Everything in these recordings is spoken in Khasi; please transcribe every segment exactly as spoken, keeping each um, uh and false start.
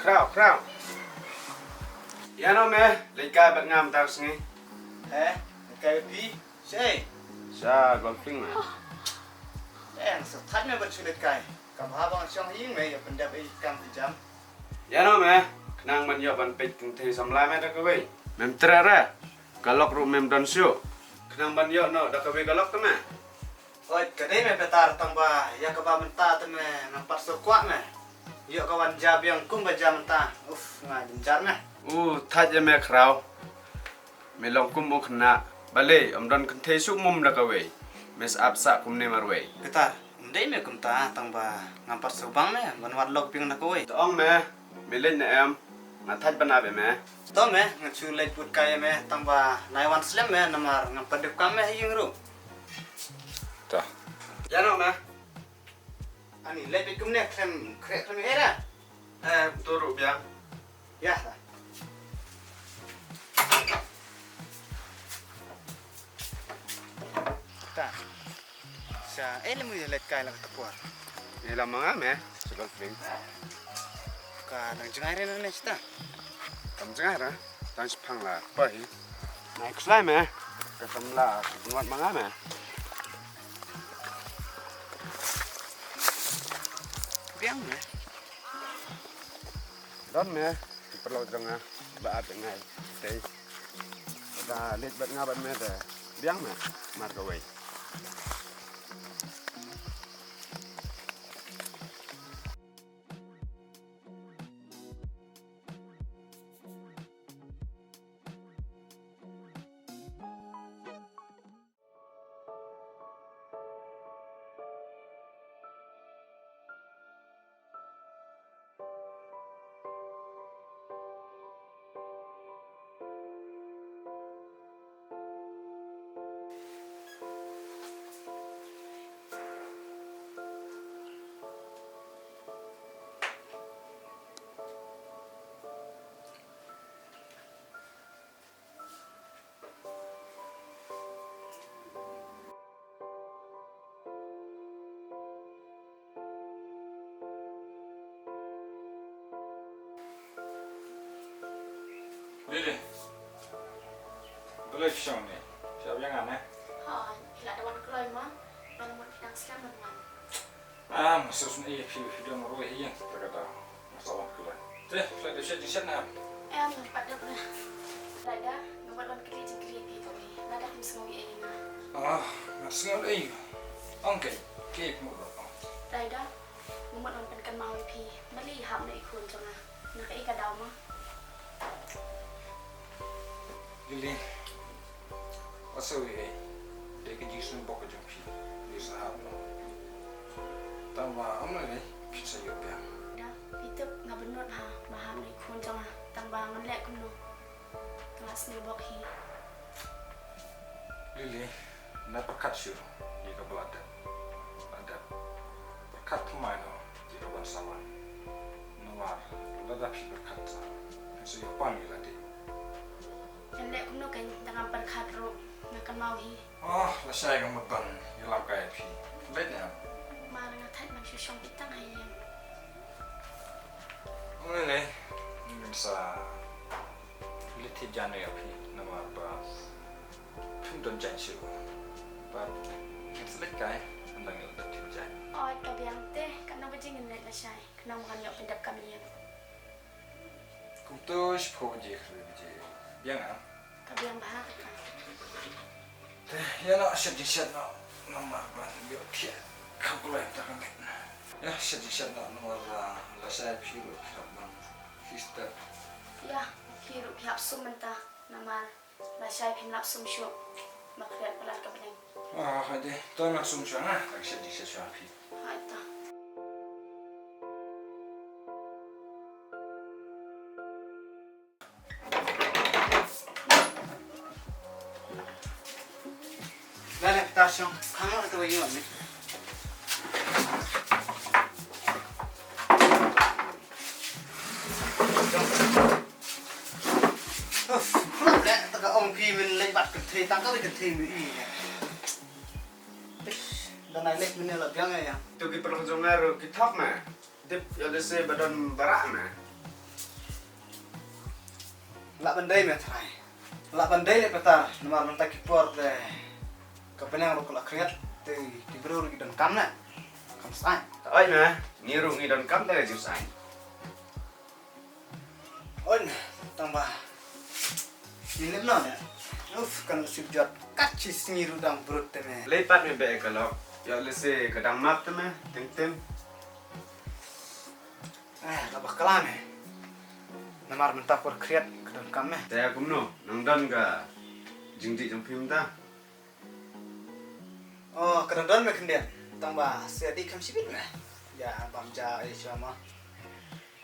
Khraw, khraw. Ïa no me, leit kai bad nga mynta ka sngi. He, leit kai bad phi? Shaei? Sha golf links me. Eh, nga sngewthuh me ban shu leit kai. Kam bha ba nga shong ha ïing me, ïa pyndep ïa ki kam ki jam. Ïa no me, khnang ban ïoh ban peit kynthei samla me da kawei. Mem treh re. Ka lok ruh mem don shuh. Khnang ban ïoh noh da kawei ka lok te me. Oi, ka dei me Petar, tang ba ïa kaba mynta te me ngam pat sngewkwah me. Ïoh ka wan jia biang kumba jia mynta. Uf, nga jynjar me. U, thait ïa me Khraw. Me long kum u khynnah. Balei ym don kynthei shuh mum da kawei. Me sa ap sah kumne marwei. Petar, ym dei me kumta, tang ba ngam pat sngewbang me ban wad lok biang da kawei. To ong me, me leit ne em? Nga thait ban ap ïa me. To me, nga shu leit bud kai ïa me, tang ba nai wan slem me, namar ngam pat dep kam me ha ïing ruh. To. Ïa no me. Ani leit beit kumne, khlem khreh khlem era. Eh, to ruh biang. Ïa. Ta. Sa, eh, lem u leit kai la ka por. Ni la ma nga me, sa golf links. Ka dang jngai re na ne sta. Kam jngai ra, dang shipang la. Pa hi. Nai kslai me, ka samla, ka bunwat ma nga me. Biang me. Don me, ki paralok jong nga, ba ap ïa nga, tei. Da leit bad nga bad me te, biang me, mar kawei. Lili. Balei phi shong ne? Phi ap ïa nga ne? Ha, phi la da wan kloi ma. Nga la mut phi dang slem ban wan. Ah, nga sngewsynei ïa phi, phi don marwei ha ïing. Te kata nga sa wan kylla. Te, phi la dep shet jingshet ne em? Em, nga pat dep ne. Lada nga mut wan kylli jingkylli phi kawei, lada phim sngew ei ei ïa nga. Ah, nga sngew ei. Ong kei, kei phi mut. Lada nga mut wan pynkynmaw ïa phi, balei hap noh i khun jong nga? Na kaei ka daw ma? Lili, wat sngew ei ei, dei ka jingsngewbok ka jong phi, phi sa hap noh. Tang ba ym lei lei phin sa ïoh biang. Da, phi tip nga bynnud ha ba hap noh i khun jong nga, tang ba ngan leh kumno? Nga la sngew bok hi. Lili, nai pyrkhat shuh ïa kaba la dep. La dep. Pyrkhat thymmai noh ïa kaban sa wan. Namar lada phi pyrkhat sa, phin sa ïoh pang ïa lade. Ngan leh kumno kein, da ngam pyrkhat ruh nga kynmaw hi. Oh, lashai, nga mut ban ïalam kai ïa phi. Leit ne em? Mar, nga thait ban shu shong beit tang ha ïing. Ong lei lei, ngan sa leit thied jaiñ ïa phi namar ba phim don jaiñ shuh. Bad ngan sa leit kai, ngan dang ïoh leit thied jaiñ. Oi, ka biang te, katno baje ngin leit lashai? Khnang ba ngan ïoh pyndep kam ïing. Kumto shiphew baje, khatwei baje. Biang ah? Ka biang bha kata. Te ïa noh shet jingshet noh, namar ban ïoh thiah kham kloi mynta ka miet. Ïa shet jingshet noh namar, ah, lashai phi ruh phi hap ban phi step. Ïa, phi ruh phi hap sum mynta namar lashai phim lap sum shuh. Ba khriat palat ka bneng. Ah, haide, to ngan sum shuwa nga, ngan shet jingshet shuwa phi. Haito. Dale, ta shong. Khang la to yo ni. Uf, khulap le, ta ka ong phi min leit bat kynthei, tang kawei kynthei mi i. Ish, da nai leit mynne la biang ïa. To ki paralok jong nga ruh ki thok me. Dep ïa lehse ba don barah me. Lah ban dei me trai. Lah ban dei le Petar, namar mynta ki por te ka bneng ruh ka la khriat, te ki briew ruh ki donkam ne. Kam sah. Oi me, ngi ruh ngi donkam te ka jingsah. Oi, tang ba. Ni lem no ne. Uf, kan sip jot. Kat chi sngi ruh dang brut te me. Lei pat me be ka lok. Ïa lehse ka dang map te me, ting ting. Eh, la bakla me. Namar mynta por khriat ka donkam me. Te kumno, nang don ka jingdih jong phi mynta? Oh, ka don don me khyndiat. Tang ba se dih kham shibit me. Ïa bam ja ai shuwa ma.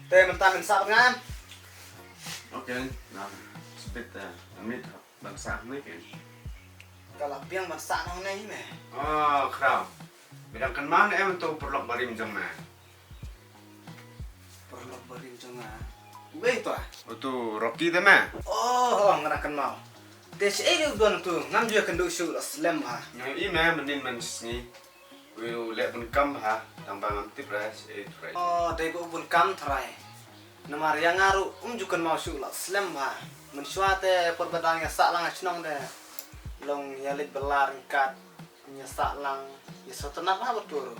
Te mynta men sah nga. Okay, na shibit te. Amit ban sah ne ke. Ka la biang ban sah nang ne me. Oh, khraw. Me dang kynmaw ne em uto u paralok barim jong me? Paralok barim jong nga. Uei to? Uto u Rocky te me. Oh, oh, nga dang kynmaw. Te shaei u don uto, ngam ju ïakynduh shuh, la slem bha. Nga ïohi me mynnin mynsngi. Uei u leh bun kam bha, tang ba ngam tip re shaei trai. Oh, dei ba u bun kam trai. Namar ïa nga ruh um ju kynmaw shuh, la slem bha. Mynshuwa te por ba dang ïasah lang ha shnong te long ïa leit bylla ryngkat, ïasah lang, ïa sngewtynnat bha bad u ruh.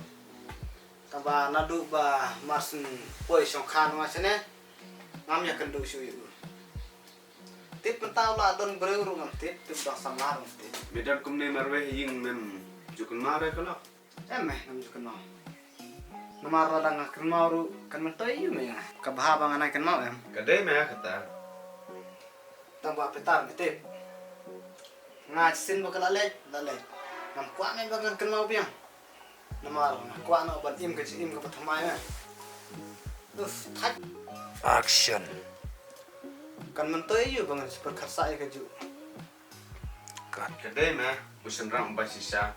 Tang ba naduh ba mar syn poi shongkha nong shane, ngam ïakynduh shuh ïa u. Tip mynta u la don briew ruh ngam tip, tip dang samla ruh ngam tip. Me don kumne marwei ha ïing mem ju kynmaw re ka lok? Em me, ngam ju kynmaw. Namar lada nga kynmaw ruh kan myntoi ïa me ïa nga. Ka bha ba nga nang kynmaw em. Ka dei me kata. Tang ba Petar me tip. Nga shisien ba ka la leit, la leit. Ngam kwah me ba ngan kynmaw biang. Namar nga kwah noh ban im ka jingim kaba thymmai me. Uf, thait. Action. Kan myntoi ïa u ba ngan sa pyrkhat sah ïa kajuh. Cut. Ka dei me, u shynrang uba shisha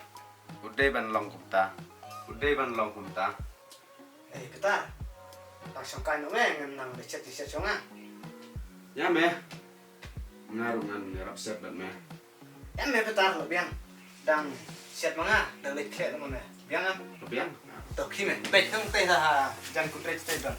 u dei ban long kumta. U dei ban long kumta. Eh, Petar. Tang shongkai noh me, ngan nang leit shet ïa shet shong nga. Ïa me. Nga ruh ngan ïarap shet bad me. Em me Petar, la biang. Dang shet ma nga, dang leit khleh ma me. Biang em? La biang. To khie me. Peit nang peit ha jan kynrei te don.